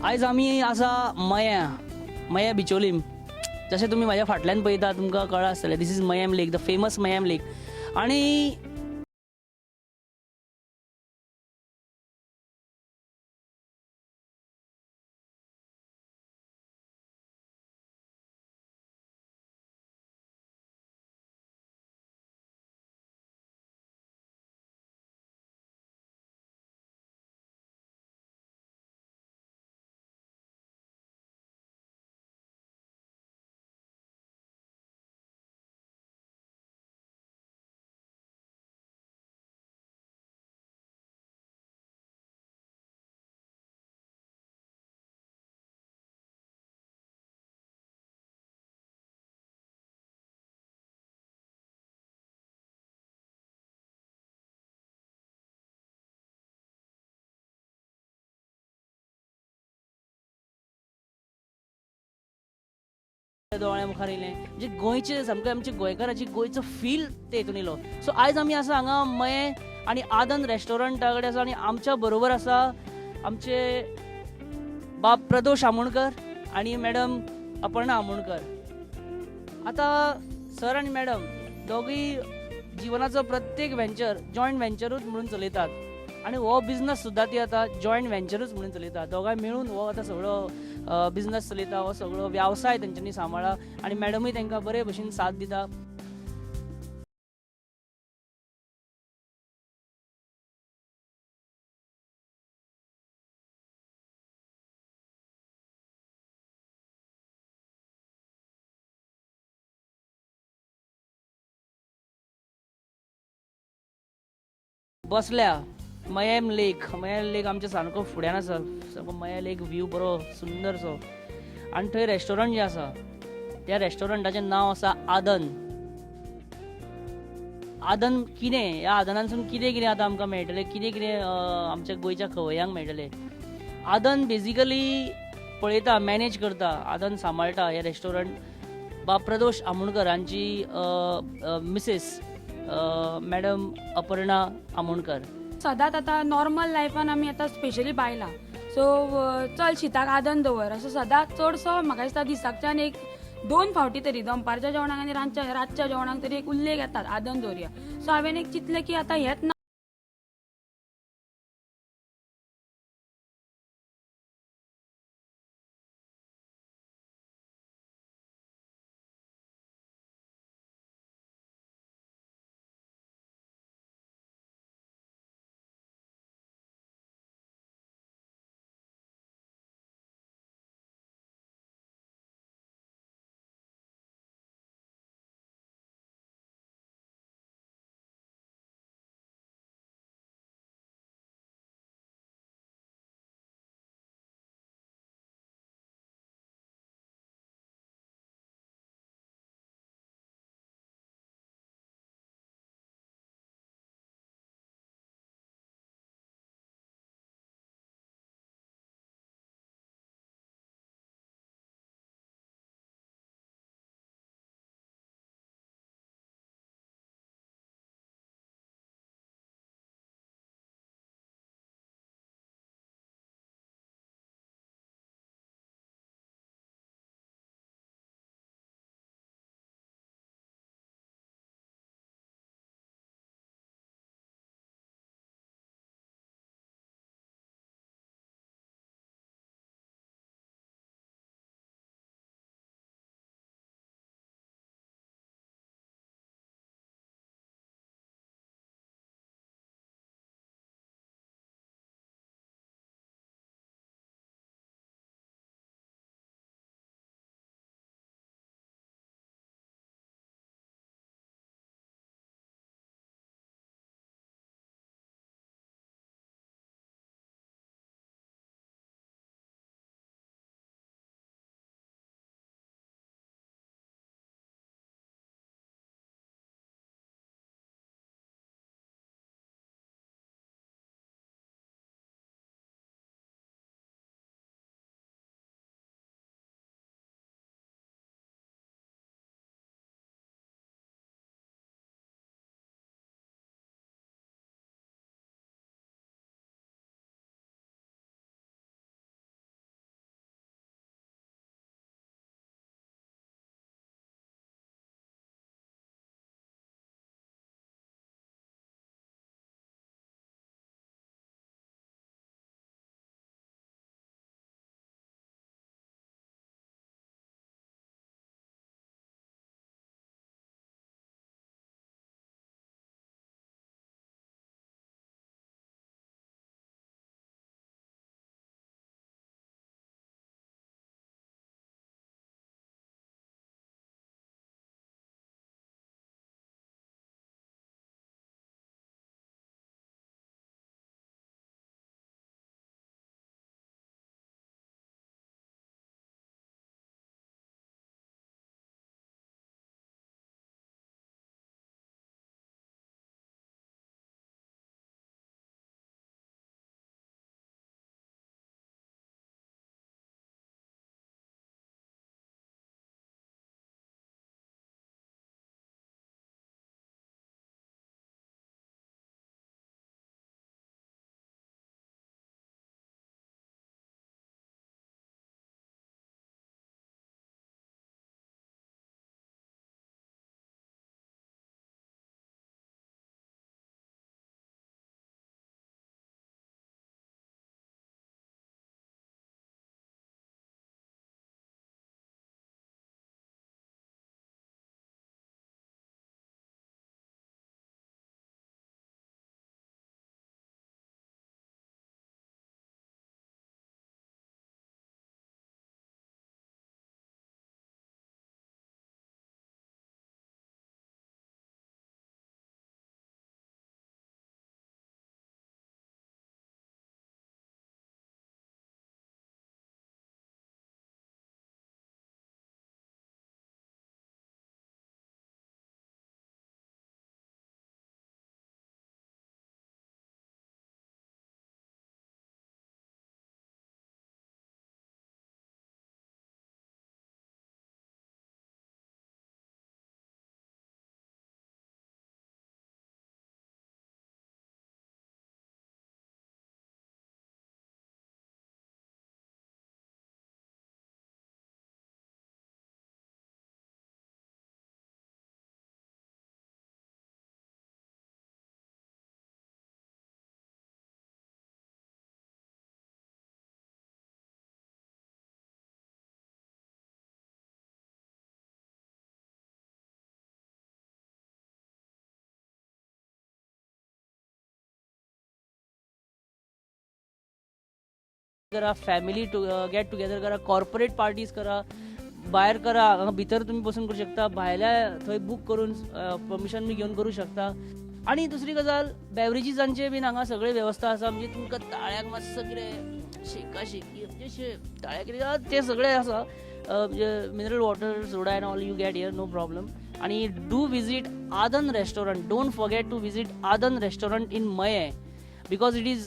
आयज आमी आसा मया मया बिचोलीम. जशें तुमी म्हाज्या फाटल्यान पळयता तुमकां कळ्ळां आसतलें, this is Mayem lake, the famous Mayem lake. आनी दोळ्या मुखार येयलें म्हणजे गोंयचे सामकें आमचे गोंयकाराची गोंयचो फील ते हितून येयलो. सो आयज आमी आसा हांगा मये आनी आदन रेस्टॉरंटा कडेन आसा आनी आमच्या बरोबर आसा आमचे बाब प्रदोष आमोणकर आनी मॅडम अपर्णा आमोणकर. आतां सर आनी मॅडम दोगूय जिवनाचो प्रत्येक व्हेंचर जॉयंट व्हेंचरूच म्हणून चलयतात आनी हो बिजनस सुद्दां ती आतां जॉयंट व्हेंचरूच म्हणून चलयता. दोगांय मेळून हो आतां सगळो बिजनस चलयता, हो सगळो वेवसाय तेंच्यांनी सांबाळ्ळा आनी मॅडमूय तांकां बरे भशेन साथ दिता. बसल्या मयेम लेक, मयेम लेक आमच्या सामको फुड्यान आसा, सामको मया लेक व्यू बरो सुंदरसो. आनी थंय रेस्टॉरंट जें आसा त्या रेस्टॉरंटाचें नांव आसा आदन. आदन कितें, ह्या आदनानसून कितें कितें आतां आमकां मेळटलें, कितें कितें आमच्या गोंयच्या खवयांक मेळटलें. आदन बेजिकली पळयता, मॅनेज करता, आदन सांबाळटा हें रेस्टॉरंट बा प्रदोष आमोणकर हांची मिसेस मॅडम अपर्णा आमोणकर. सदांच आतां नॉर्मल लायफान आमी आतां स्पेशली बायलां सो चल शिताक आदन दवर असो सदांच चडसो म्हाका दिसता दिसाकच्यान एक दोन फावटी तरी दनपारच्या जेवणाक आनी रातच्या जेवणाक तरी एक उल्लेख येतात आदन दवरया. सो हांवें एक चिंतलें की आतां हेंच करा, फॅमिली गेट टुगेदर करा, कॉर्पोरेट पार्टीज करा, भायर करा. हांगा भितर तुमी बसून करूं शकता, भायल्या थंय बूक करून परमिशन बी घेवन करूं शकता. आनी दुसरी गजाल, बेवरेजीसांचे बीन हांगा सगळे वेवस्था आसा. म्हणजे तुमकां ताळ्याक मातसो कितें शेका शेकी, म्हणजे अशें ताळ्याक कितें तें सगळें आसा. म्हणजे mineral water, soda and all you get here, no problem. आनी do visit Aadan restaurant. Don't forget to visit Aadan restaurant in Mayem because it is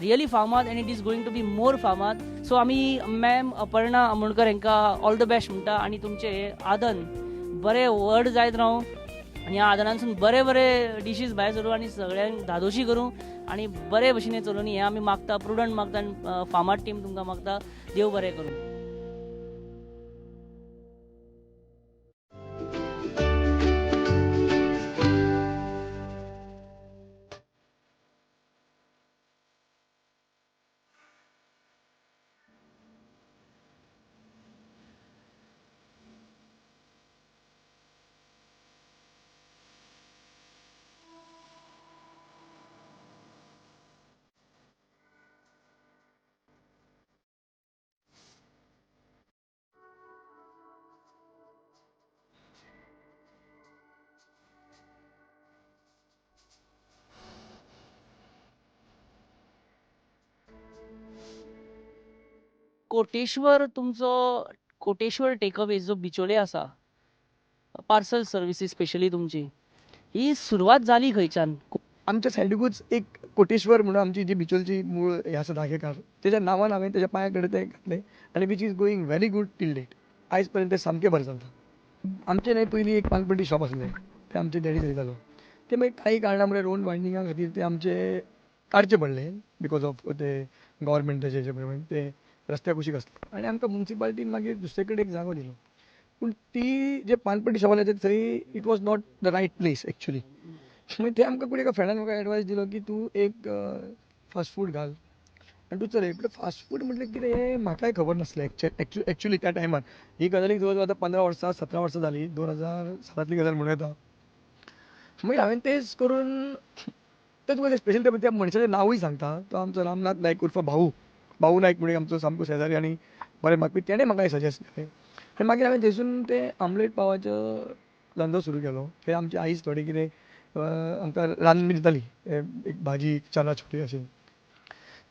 really फामाद and it is going to be more फामाद. So आमी ma'am Aparna Amonkar हांकां all the best म्हणटा आनी तुमचें हें आदन बरें व्हड जायत रावूं आनी ह्या आदनांतसून बरे बरे डिशीज भायर सरूं आनी सगळ्यांक धादोशी करूं आनी बरे भशेन हें चलोवनी हें आमी मागता, प्रुडंट मागता आनी फामाद टीम तुमकां मागता. देव बरें करूं. कोटेश्वर, तुमचो कोटेश्वर टेकअवे जो बिचोले आसा, पार्सल सर्विसीस स्पेशली तुमची ही सुरवात जाली खंयच्यान? आमच्या सायडीकूच एक कोटेश्वर म्हणून आमची जी बिचोलची मूळ हे आसा धागेकार, तेज्या नांवान हांवें तेज्या पांया कडेन तें घातलें आनी which is going very good till date. आयज पर्यंत तें सामकें बरें चलता. आमचें न्हय पयलीं एक पानपट्टी शॉप आसलें, तें आमचे डॅडी चलयतालो. तें मागीर काही कारणां मुळे रोड वायंडिंगा खातीर तें आमचें काडचें पडलें because of ते गव्हर्मेंटाचे हेजे प्रमाणे ते रस्त्या कुशीक आसलें आनी आमकां मुन्सिपाल्टीन मागीर दुसरे कडेन एक जागो दिलो. पूण ती जे पानपट्टी शॉप आसलें थंय it was not the right place actually. मागीर थंय आमकां कोणी एका फ्रेंडान म्हाका एडवायस दिलो की तूं एक फास्ट फूड घाल आनी तूं चलय. पूण फास्ट फूड म्हटलें कितें हें म्हाकाय खबर नासलें एक्चुली त्या टायमार. ही गजालीक जवळ जवळ आतां 15 वर्सां 17 वर्सां जालीं, 2007तली गजाल म्हणूं येता. मागीर हांवें तेच करून तें तुका स्पेशल त्या मनशाचें नांवूय सांगता. तो आमचो रामनाथ नायक उर्फ भाऊ, भाऊ नायक म्हणून आमचो सामको शेजारी आनी बरें मागपी, तेणें म्हाका सजेस्ट केलें. आनी मागीर हांवें थंयसून तें आमलेट पावाचो धंदो सुरू केलो. थंय आमची आईच थोडें कितें आमकां रांदून बी दिताली, एक भाजी चना छोले अशें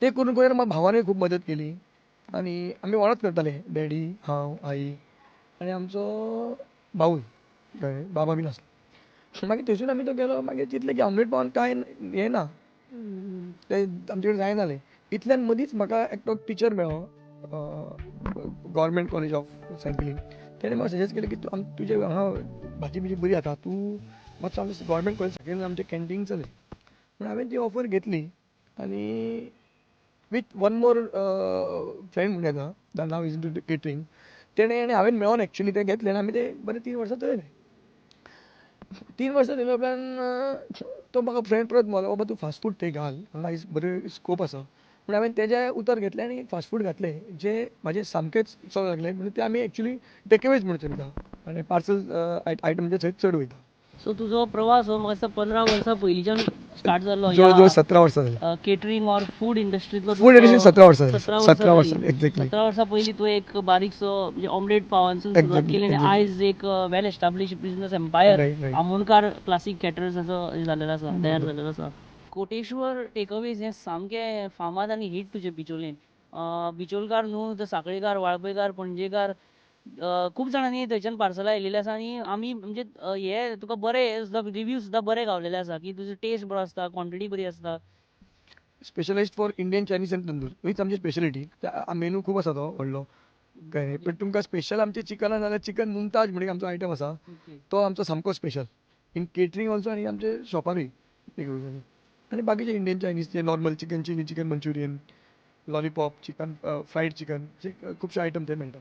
तें करून करून म्हाका भावानूय खूब मदत केली आनी आमी वांगडाच करताले, डॅडी, हांव, आई आनी आमचो भाऊय, कळ्ळें, बाबा बी नासलो. मागीर थंयसून आमी तो गेलो. मागीर चिंतलें की आमलेट पावान कांय हें ना, तें आमचे कडेन जायना जालें. इतल्यान मदींच म्हाका एकटो टिचर मेळ्ळो, गव्हर्मेंट कॉलेज ऑफ सायकलींग. तेणें म्हाका सजेस्ट केलें की तूं तुजें हांगा भाजी बिजी बरी जाता, तूं मातसो आमचें गव्हर्मेंट कॉलेज सायकलीन आमचें कॅन्टीन चलय. पूण हांवें ती ऑफर घेतली आनी वीथ वन मोर फ्रेंड म्हणूं येता, नाव is in to catering, तेणें आनी हांवें मेळोन एक्चुली तें घेतलें आनी आमी तें बरें 3 वर्सां चलयलें. 3 वर्सां चलयल्या उपरांत तो म्हाका फ्रेंड परत मेळ्ळो, बाबा तूं फास्ट फूड थंय घाल, हांगा आयज बरें स्कोप आसा. पूण हांवें तेजें उतर घेतलें आनी फास्ट फूड घातलें, जें म्हाजें सामकेंच चलूंक लागलें. म्हणून तें आमी एक्चुली टेकअवेज म्हणून चलयता आनी पार्सल आयटम थंय चड वयता. सो तुजो प्रवास हो म्हाका दिसता 15 वर्सां पयलींच्यान स्टार्ट जाल्लो. जवळ जवळ 17 वर्सां जालीं. केटरींग ऑर फूड इंडस्ट्रींतलो. फूड इंडस्ट्री 17 वर्सां जालीं. 17 वर्सां एक्झॅक्टली. 17 वर्सां पयलीं तूं एक बारीकसो म्हणजे ऑमलेट पावानसून सुरवात केली आनी आयज एक well establish business empire Amonkar classic caterers असो जाल्लेलो आसा, तयार जाल्लेलो आसा. कोटेश्वर टेकअवेज हें सामकें फामाद आनी हीट तुजें बिचोलेन. बिचोलकार न्हू तर साखळीकार, वाळपयकार, पणजेकार खूब जाणांनी थंयच्यान पार्सलां येयलेलीं आसा आनी आमी म्हणजे हे तुका बरे हे सुद्दां रिव्यू सुद्दां बरे गावलेले आसा की तुजो टेस्ट बरो आसता, क्वॉन्टिटी बरी आसता. Specialised for Indian, Chinese आनी तंदूर हीच आमची स्पेशलिटी. मेनू खूब आसा तो व्हडलो, कळ्ळें. बट तुमकां स्पेशल आमचें चिकनान जाल्यार चिकन मुमताज म्हणून आमचो आयटम आसा, तो आमचो सामको स्पेशल इन केटरींग ऑल्सो आनी आमचे शॉपारूय. आनी बाकीचे इंडियन चायनीज जे normal chicken chilli, chicken Manchurian, lollipop, chicken fried chicken, खुबशे आयटम थंय मेळटा.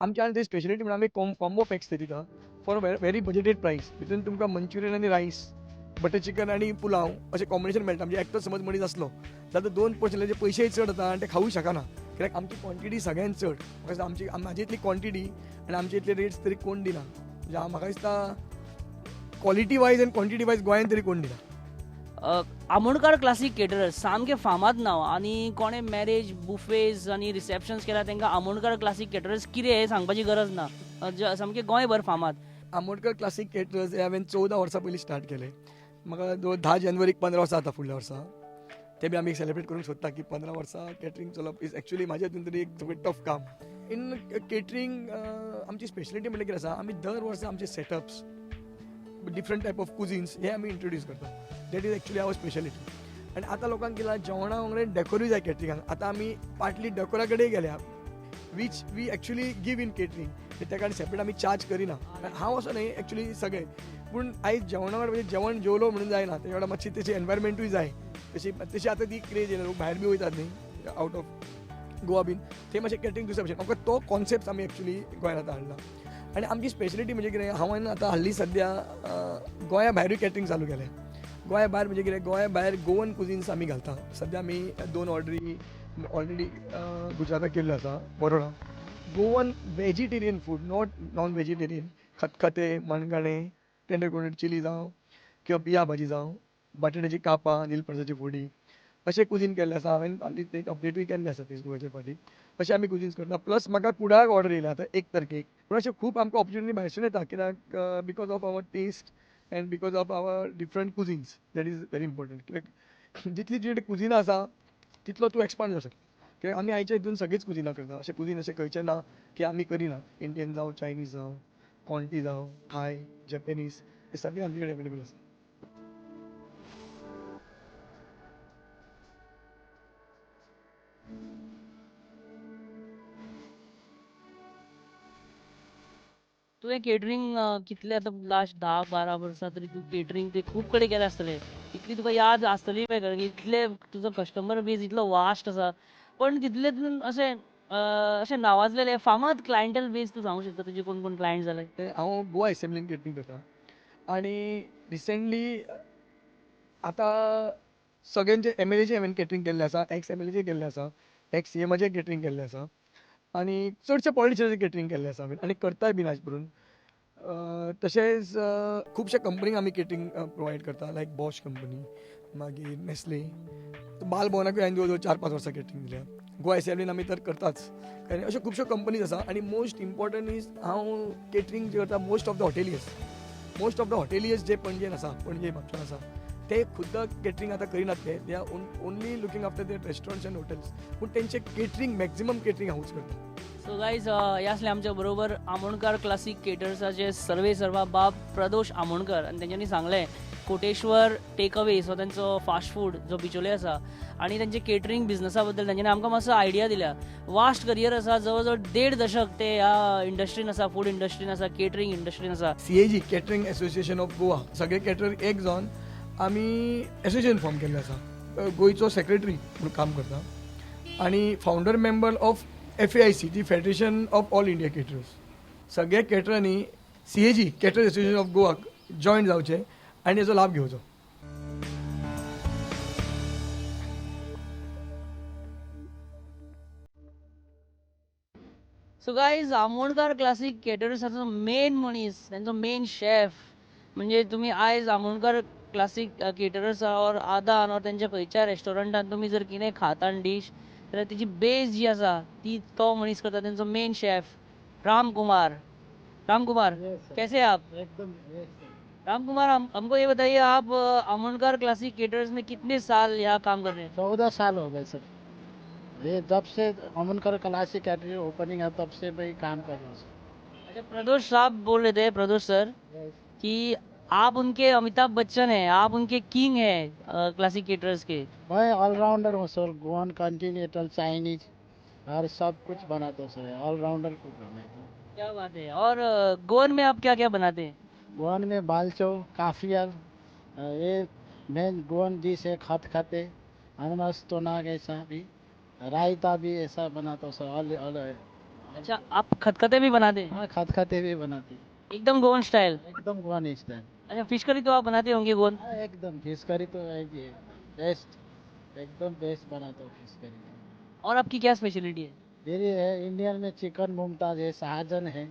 आमच्या आनी स्पेशलिटी म्हणून आमी कॉम्बो पॅक्स दिता फॉर व्हेरी बजेटेड प्रायस. भितून तुमकां मंचुरियन आनी रायस, बटर चिकन आनी पुलाव अशें कॉम्बिनेशन मेळटा. म्हणजे एकटो समज मनीस आसलो जाल्यार दोन पोर्शनाचे पयशेय चड जाता आनी ते खावूं शकना, कित्याक आमची क्वॉन्टिटी सगळ्यान चड. म्हाका दिसता आमची म्हाजी इतली क्वॉन्टिटी आनी आमचे इतले रेट्स तरी कोण दिना. म्हणजे म्हाका दिसता क्वॉलिटी वायज आनी क्वॉन्टिटी वायज गोंयान तरी कोण दिना. आमोणकार क्लासीक केटरर्स सामकें फामाद नांव आनी कोणें मॅरेज बुफेज आनी रिसेप्शन्स केल्या तांकां आमोणकार क्लासीक केटरर्स कितें हें सांगपाची गरज ना, सामकें गोंयभर फामाद. आमोणकर क्लासीक केटरर्स हे हांवें 14 वर्सां पयलीं स्टार्ट केलें. म्हाका 10 जानेवारीक 15 वर्सां जाता फुडल्या वर्सा. ते बी आमी सेलिब्रेट करूंक सोदता की 15 वर्सां कॅटरींग चलप is actually म्हाज्या हितून तरी एक सगळें टफ काम. इन कॅटरींग आमची स्पेशलिटी म्हणल्यार कितें आसा, आमी दर वर्सा आमचे setups, different type of cuisines हे आमी इंट्रोड्यूस करता. That is actually our speciality. आनी आतां लोकांक कितें जेवणा वांगडा डेकोरूय जाय कॅटरिंगाक. आतां आमी पार्टली डेकोरा कडेन गेल्या, which we actually give in catering. त्या कारण सेपरेट आमी चार्ज करिना. हांव असो न्हय एक्चुअली सगळे, पूण आयज जेवणा वांगडा म्हणजे जेवण जेवलो म्हणून जायना, तेच्या वांगडा मातशी तेची एनवायरमेंटूय जाय. तशी तशी आतां ती क्रेज येयल्या, लोक भायर बी वयतात न्ही आवट ऑफ गोवा बीन, ते मातशें कॅटरींग दुसऱ्या भशेन. आमकां तो कॉन्सेप्ट आमी एक्चुअली गोंयांत आतां हाडला. आनी आमची स्पेशलिटी म्हणजे कितें, हांवें आतां हाल्ली सद्या गोंया भायरूय कॅटरींग चालू केलें. गोंया भायर म्हणजे कितें, गोंया भायर गोवन कुजीन्स आमी घालता. सद्या आमी 2 ऑर्डरी ऑलरेडी गुजराताक केल्ल्यो आसा, Baroda. Goan vegetarian food, not non vegetarian. खतखतें, मणगणें, टेंडर कोकोनट चिली जावं किंवा बिया भाजी जावं, बटाट्याची कापां, निलपणसाची फोडी, अशें कुजीन केल्लें आसा हांवें. हालींच एक अपडेटूय केल्लें आसा फेसबुकाचेर फाटीं. अशें आमी कुजीन्स करता. प्लस म्हाका कुडाळाक ऑर्डर येयल्या आतां 1 तारखेक. पूण अशें खूब आमकां ऑपॉर्च्युनिटी भायरसून येता, कित्याक because of our taste and because of our different cuisines. That is very important. कित्याक जितली तुजे कडेन कुजिनां आसा तितलो तूं एक्सपांड जावंक शकता. कित्याक आमी आयच्या हितून सगळींच कुजिनां करता. अशें कुजीन अशें खंयचें ना की आमी करिना. इंडियन जावं, चायनीज जावं, कॉन्टी जावं, थाय, जॅपनीज, हे सगळें आमचे कडेन अवेलेबल आसा. तुवें केटरींग कितले आतां लास्ट 10-12 वर्सां तरी तूं केटरींग ते खूब कडेन केलें आसतलें, इतली तुका याद आसतली पळय, कारण इतले तुजो कस्टमर बेज इतलो वास्ट आसा. पण तितले अशें अशें नांवाजलेले फामाद क्लायंटल बेज तूं सांगूंक शकता, तुजे कोण कोण क्लायंट जाले? हांव गोवा एसेंब्लीन केटरींग करता आनी रिसेंटली आतां सगळ्यांचे एमएलएचे हांवें केटरींग केल्लें आसा, एक्स एमएलएचे केल्लें आसा, एक्स सीएमाचें केटरींग केल्लें आसा आनी चडशे पॉलिटिशनाचें केटरींग केल्लें आसा हांवें आनी करताय बीन आयज परून. तशेंच खुबश्या कंपनींक आमी केटरींग प्रोवायड करता, लायक बॉश कंपनी, मागीर नेस्ले, बाल भवनाकूय हांवें जवळ जवळ 4-5 वर्सां केटरींग दिल्या. गोवा एसेंब्लीन आमी तर करताच. आनी अश्यो खुबश्यो कंपनीज आसा. आनी मोस्ट इम्पॉर्टंट is हांव केटरींग जे करता most of the hoteliers, most of the hoteliers जे पणजेन आसा, पणजे म्हापशान आसा, ते खुद्द केटरींग आतां करिनात. ते they are only looking after the restaurants and hotels, पूण तेंचे केटरींग मॅक्झिमम केटरींग हांवूच करता. सो गायज, हे आसले आमच्या बरोबर आमोणकार क्लासीक केटर्साचे सर्वे सर्वा बाब प्रदोष आमोणकर. आनी तेंच्यांनी सांगलें कोटेश्वर टेक अवे सो तेंचो फास्ट फूड जो बिचोले आसा आनी तेंचे केटरींग बिजनसा बद्दल तेंच्यांनी आमकां मातसो आयडिया दिल्या. वास्ट करियर आसा, जवळ जवळ 1.5 दशक ते ह्या इंडस्ट्रीन आसा, फूड इंडस्ट्रीन आसा, केटरींग इंडस्ट्रीन आसा. CAG catering association of Goa, सगळे केटरर एक जावन आमी एसोसिएशन फॉर्म केल्लें आसा. गोंयचो सेक्रेटरी म्हणून काम करता आनी फावंडर मेंबर ऑफ FAIC, ती federation of all India caterers. सगळे केटरांनी CAG caterers association of गोवाक जॉयन जावचें आनी हेजो लाभ घेवचो. सो गायज, आमोणकार क्लासीक केटरर्साचो मेन मनीस, तेंचो मेन शेफ म्हणजे तुमी आयज आमोणकार क्लासीक केटरर्स ऑर आदान ऑर तेंच्या खंयच्या रेस्टॉरंटान तुमी जर कितें खाता डीश जाल्यार तेजी बेज जी आसा ती तो मनीस करता, तेंचो मेन शेफ राम कुमार. राम कुमार, कैसे हैं आप? एकदम। राम कुमार, हमको ये बताइए, आप आमोणकर क्लासिक केटर्स में कितने साल यहाँ काम कर रहे हैं? 14 साल हो गए सर। ये जब से आमोणकर क्लासिक कैटरिंग ओपनिंग है तब से मैं काम कर रहा हूँ सर। अच्छा, प्रदोष साहब बोल रहे थे, प्रदोष सर, कि आप उनके अमिताभ बच्चन हैं, आप उनके किंग हैं क्लासिक केटर्स के। मैं ऑलराउंडर हूँ सर, गोवन, कॉन्टिनेंटल, चाइनीज और सब कुछ बनाता हूँ सर, ऑलराउंडर कुक हूँ मैं। क्या बात है। और गोवन में आप क्या क्या बनाते हैं? गोवन में बालचो, काफियर, ये मेन गोवन डिश है, खतखते, अननस तोनाक ऐसा भी, रायता भी ऐसा बनाता हूँ सर, ऑल ऑल अच्छा, आप खतखते भी बनाते हैं? हाँ, खतखते भी बनाते हैं। एकदम गोवन स्टाइल। एकदम गोवन स्टाइल। अच्छा, फिश करी तो आप बनाते होंगे गोवन? हाँ, एकदम फिश करी तो है ही बेस्ट, एकदम बेस्ट बनाता हूँ फिश करी। और आपकी क्या स्पेशलिटी है? मेरी है इंडियन में चिकन मुमताज है, शाहजन है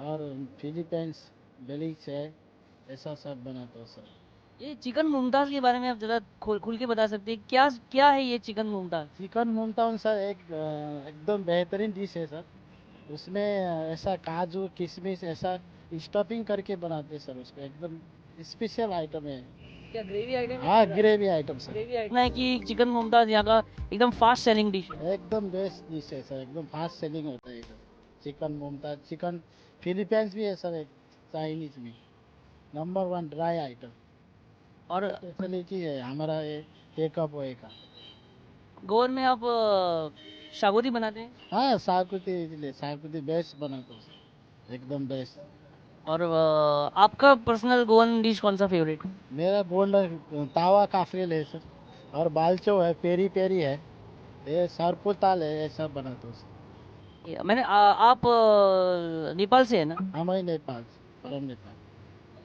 और फिलीपींस बेलिक्स है, ऐसा सब बनाता हूँ सर। ये चिकन मुमताज के बारे में आप ज़रा खुल खुल के बता सकते हैं, क्या क्या है ये chicken Mumtaz? Chicken Mumtaz sir एक एकदम बेहतरीन डिश है सर। उसमें ऐसा काजू किशमिश ऐसा स्टफिंग करके बनाते हैं सर उसको, एकदम स्पेशल आइटम है। क्या ग्रेवी आइटम? हाँ, gravy item sir. Gravy item है कि चिकन मुमताज यहाँ का एकदम फास्ट सेलिंग डिश है। एकदम बेस्ट डिश है सर, एकदम फास्ट सेलिंग होता है एकदम। चिकन मुमताज, चिकन फिलीपींस भी है सर, एक चाइनीज में नंबर 1 ड्राई आइटम। और स्पेशलिटी है हमारा ये टेक अप वे का। गोवन में आप शागुती बनाते हैं? हाँ, शागुती, शागुती बेस्ट बनाते हैं सर, एकदम बेस्ट। और आपका पर्सनल गोवन डिश कौन सा फेवरेट? मेरा गोवन तावा काफरेल है सर, और बालचो है, पेरी पेरी है, ये सरपुताल है, ये सब बनाते हैं सर। मैंने आप नेपाल से है ना? हाँ, मैं नेपाल से, परम नेपाल।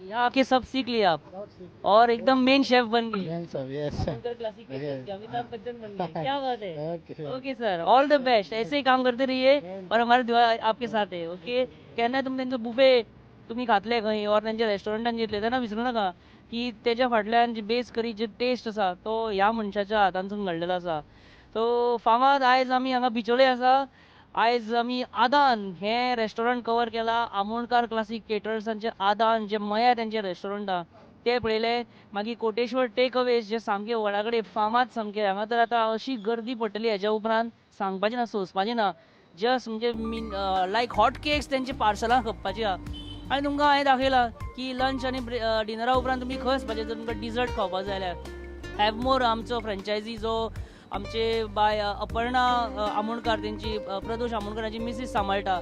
यहाँ आके सब सीख लिया आप और एकदम मेन शेफ बन गए। Main chef, yes. Classic Amitabh Bachchan बन गए, क्या बात है। Okay okay sir, all the best. ऐसे ही काम करते रहिए और हमारे दुआ आपके साथ है। ओके, केन्नाय तुमी तेंचो बुफे तुमी खातले खंय और तेंच्या रेस्टॉरंटान जेतले तेन्ना विसरूं नाका की तेच्या फाटल्यान जी बेस करी जी टेस्ट आसा तो ह्या मनशाच्या हातांसून घडलेलो आसा. सो फामाद आयज आमी हांगा बिचोले आसा. आयज आमी आदान हें रेस्टॉरंट कवर केलां. आमोणकार क्लासीक केटर्सांचें आदान जें मया तेंचें रेस्टॉरंट आहा तें पळयलें. मागीर कोटेश्वर टेक अवेज जे सामकें वडा कडेन फामाद सामकें, हांगा तर आतां अशी गर्दी पडटली हेज्या उपरांत सांगपाचें ना, सोंसपाचें ना. जस्ट म्हणजे मीन लायक हॉट केक्स तेंचे पार्सलां खपपाची आहा. आनी तुमकां हांवें दाखयलां की लंच आनी डिनरा उपरांत तुमी खंय वचपाचें जर तुमकां डिजर्ट खावपाक जाय जाल्यार. हॅवमोर आमचो फ्रेंचायजी जो आमचे बाय अपर्णा आमोणकार तेंची प्रदोष आमोणकाराची मिसीस सांबाळटा,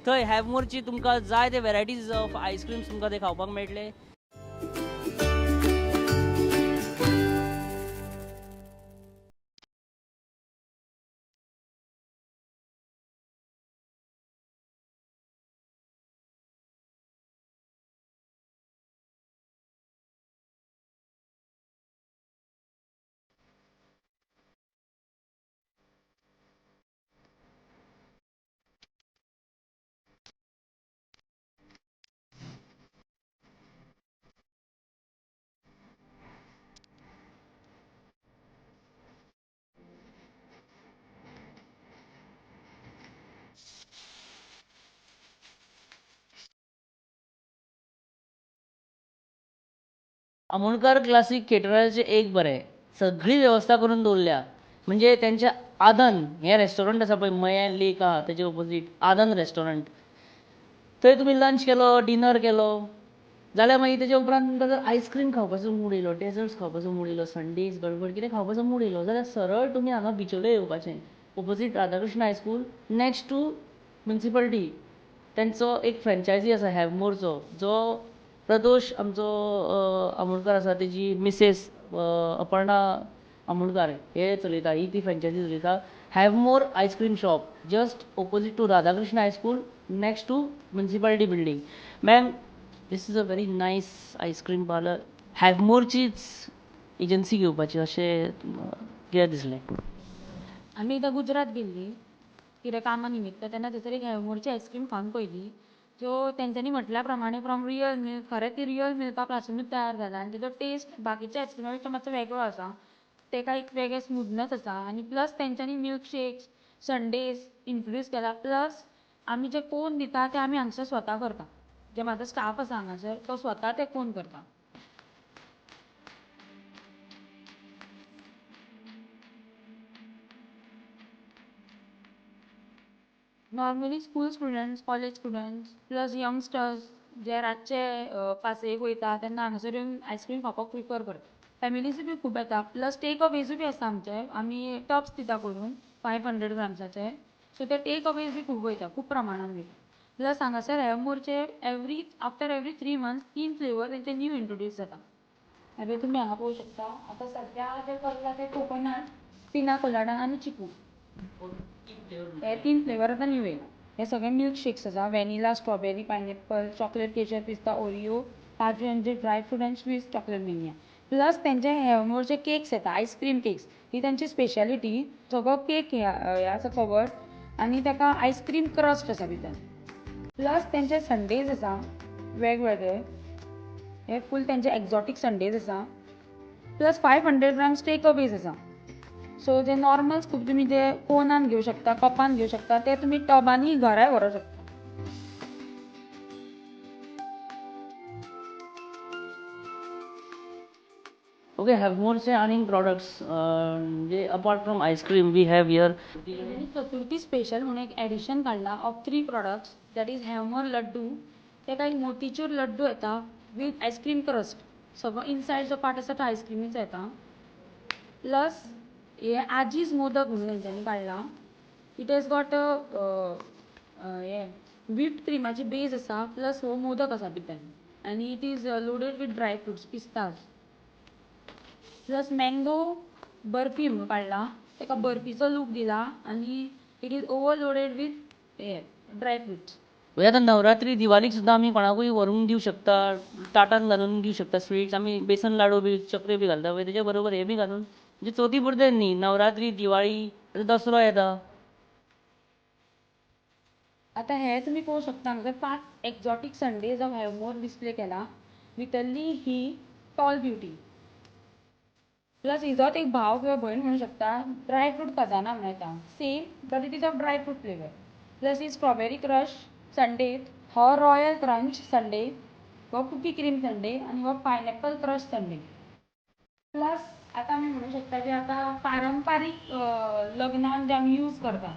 थंय हॅवमोरची तुमकां जाय ते वेरायटीज ऑफ आयस्क्रीम्स तुमकां ते खावपाक मेळटले. आमोणकार क्लासीक केटराचें एक बरें, सगळी वेवस्था करून दवरल्या. म्हणजे तेंचें आदन हें रेस्टॉरंट आसा पळय, मया लेक आहा तेजे ओपोजीट आदन रेस्टॉरंट, थंय तुमी लंच केलो, डिनर केलो जाल्यार मागीर तेजे उपरांत तुमकां जर आयस्क्रीम खावपाचो मूड येयलो, डेजर्ट्स खावपाचो मूड येयलो, संडेज गडबड कितें खावपाचो मूड येयलो जाल्यार सरळ तुमी हांगा बिचोले येवपाचें, opposite Radhakrishna high school, next to municipality. तेंचो एक फ्रेंचायजी आसा हॅवमोरचो, जो प्रदोष आमचो आमोणकार आसा तेजी मिसेस अपर्णा आमोणकार हे चलयता, ही ती फ्रेंचायजी चलयता. Havmor ice cream shop just opposite to Radhakrishna high school, next to municipality building. Ma'am, this is a very nice ice cream parlour. हॅवमोरचीच agency घेवपाची अशें कित्याक दिसलें? आमी एकदां गुजरात गेल्ली कितें कामा निमित्त, तेन्ना थंयसर एक हॅवमोरची आयस्क्रीम खावन पळयली. सो तेंच्यांनी म्हटल्या प्रमाणे फ्रॉम रियल मिल्क, खरें ती रियल मिल्का पासुनूच तयार जाला आनी तेजो टेस्ट बाकीच्या आयस्क्रिमा पेक्षा मातसो वेगळो आसा. तेका एक वेगळें स्मुथनस आसा आनी प्लस तेंच्यांनी मिल्क शेक्स, संडेज इंट्रोड्यूस केला. प्लस आमी जे कोन दिता ते आमी हांगसर स्वता करता. जे म्हाजो स्टाफ आसा हांगासर तो स्वता ते कोन करता. Normally school students, college students plus youngsters जे रातचे पासयेक वयता तेन्ना हांगासर येवन आयस्क्रीम खावपाक प्रिफर करता. फॅमिलीजूय बी खूब येता, प्लस टेक अवेजूय बी आसता आमचे. आमी टब्स दिता करून 500 ग्राम्साचे, सो ते टेक अवेज बी खूब वयता, खूब प्रमाणान वयता. प्लस हांगासर हॅवमोरचे every after every 3 months 3 flavour तेंचे न्यू इंट्रोड्यूस जाता. आनी तुमी हांगा पळोवंक शकता आतां सद्या जे चल्ला ते कोकोनट, पिना कोलाडा आनी चिकू, हे 3 फ्लेवर आतां न्यू येयला. हे सगळे मिल्क शेक्स आसा. Vanilla, strawberry, pineapple, chocolate kesar पिस्ता, ओरियो, काजू अंजीर, ड्राय फ्रूट आनी स्वीस चॉकलेट मेनिया. प्लस तेंचे हॅवमोरचे केक्स येता, आयस्क्रीम केक्स, ही तेंची स्पेशालिटी. सगळो केक हे आसा कवर्ड आनी ताका आयस्क्रीम क्रस्ट आसा भितर. प्लस तेंचे संडेज आसा वेगवेगळे, हे फूल तेंचे एक्झॉटीक संडेज आसा. प्लस 500 ग्राम्स टेक अवेज आसा. सो जे नॉर्मल स्कूप तुमी जे कोनान घेवं शकता, कपान घेवं शकता, ते तुमी टबांनी घराय व्हरूंक शकता. ओके, हॅवमोरचे आनीक प्रॉडक्ट्स म्हणजे apart from ice cream we have here? तेंच्यांनी चतुर्थी स्पेशल म्हणून एक एडिशन काडला of three products, that is Havmor laddoo. ताका एक मोतीचूर लड्डू येता वीथ आयस्क्रीम क्रस्ट. सगळो इनसायड जो पार्ट आसा तो आयस्क्रिमीचो येता. प्लस हे आजीज मोदक म्हणून तेंच्यांनी काडला. It has got हे विप्ड क्रिमाची बेज आसा, प्लस हो मोदक आसा भितर आनी it is loaded with dry fruits, पिस्तास. Plus mango barfi म्हणून काडला. ताका बर्फीचो लूक दिला आनी it is overloaded with hey dry fruits. म्हणजे आतां नवरात्री, दिवाळीक सुद्दां आमी कोणाकूय व्हरून दिवं शकता, ताटान घालून दिवं शकता स्वीट्स. आमी बेसन लाडू बी, चकऱ्यो बी घालता पळय, तेज्या बरोबर हे बी घालून, म्हणजे चवथी पुरतें न्ही, नवरात्री, दिवाळी, आतां दसरो येता. आतां हे तुमी पळोवंक शकता, हांगासर पांच एक्झॉटीक संडेज ऑफ हॅवमोर डिस्प्ले केला. भितरली ही टॉल ब्युटी. प्लस हिजोच एक भाव किंवा भयण म्हणू शकता, ड्राय फ्रूट खजाना म्हणून येता, same but it is of dry fruit flavour. Plus he strawberry crush Sunday, हो रॉयल क्रंच संडे, हो कुकी क्रीम संडे आनी हो पायनएपल क्रश संडे. प्लस आतां आमी म्हणू शकता की आतां पारंपारीक लग्नान जे आमी यूज करता,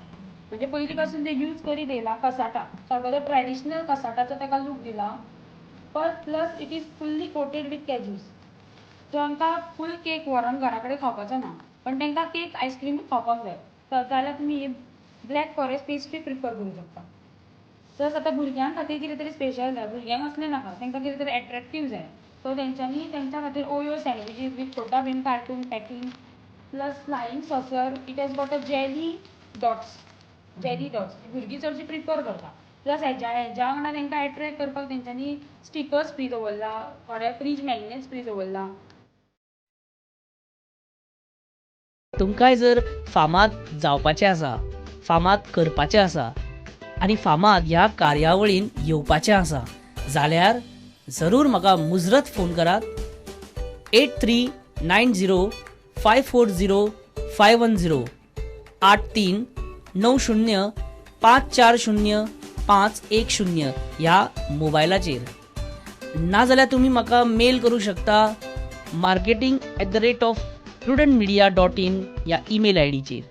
म्हणजे पयलीं पासून ते यूज करीत येयला, कसाटा. सगळो ट्रेडिशनल कसाटाचो ताका लूक दिला, but plus it is fully coated with cashews. So आमकां फूल केक व्हरोन घरा कडेन खावपाचो ना, पण तांकां केक आयस्क्रीम खावपाक जाय जाल्यार तुमी ही ब्लॅक फॉरेस्ट पेस्ट्री प्रिफर करूं शकता. प्लस आतां भुरग्यां खातीर कितें तरी स्पेशल जाय. भुरग्यांक असलें नाका, तांकां कितें तरी एट्रेक्टीव जाय. सो तेंच्यांनी तेंच्या खातीर Oreo sandwiches with Chhota Bheem cartoon packing, plus flying saucer. It has got a jelly dots, jelly dots. भुरगीं चडशीं प्रिफर करता. प्लस हेज्या वांगडा तांकां एट्रेक्ट करपाक तेंच्यांनी स्टिकर्स फ्री दवरला, थोडे फ्रीज मॅग्नेट्स फ्री दवरला. तुमकांय जर फामाद जावपाचें आसा, फामाद करपाचें आसा आनी फामाद ह्या कार्यावळीन येवपाचें आसा जाल्यार जरूर म्हाका मुजरत फोन करात 8390540510, 8390540510 ह्या मोबायलाचेर. नाजाल्यार तुमी म्हाका मेल करूं शकता marketing@Prudent Media.in ह्या ईमेल आयडीचेर.